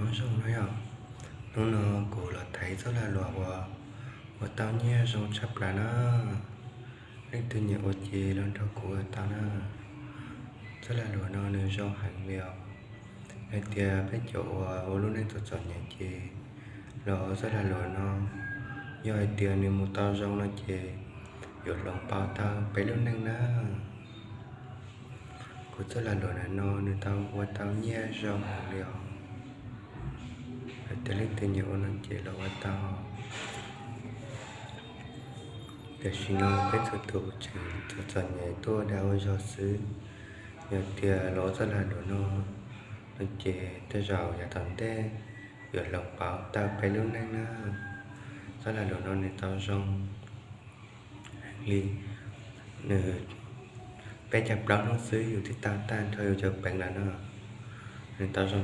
Nyob zoo no yog, hnub no kuv los thaiv txoj lag luam uas ua tau nyiaj zoo tshaj plaws na. Leej twg nyiam ua ces los nrog kuv ua tau na. Txoj lag luam no nws zoo heev li os. Hais tias peb cov uas ua lub neej txom txom nyem ces los txoj lag luam no, yog hais tias nws mus tau zoo no ces yuav hloov pauv tau peb lub neej na. Kuv txoj lag luam ntawm no nws tau ua tau nyiaj zoo heev li os. Hais tias leej twg nyiam ua no ces los ua tau. Tam sim no peb txhua tus tseem txom txom nyem tuaj ua dag ua zog xwb. Yog tias los ua txoj lag luam no, no ces tej zaum yav tom ntej yuav hloov pauv tau peb lub neej na. Txoj lag luam no nws tau zoo li, nws peb caug plaub hnub xwb yus twb tau tag nrho yus cov peev lawm no. Nws tau zoo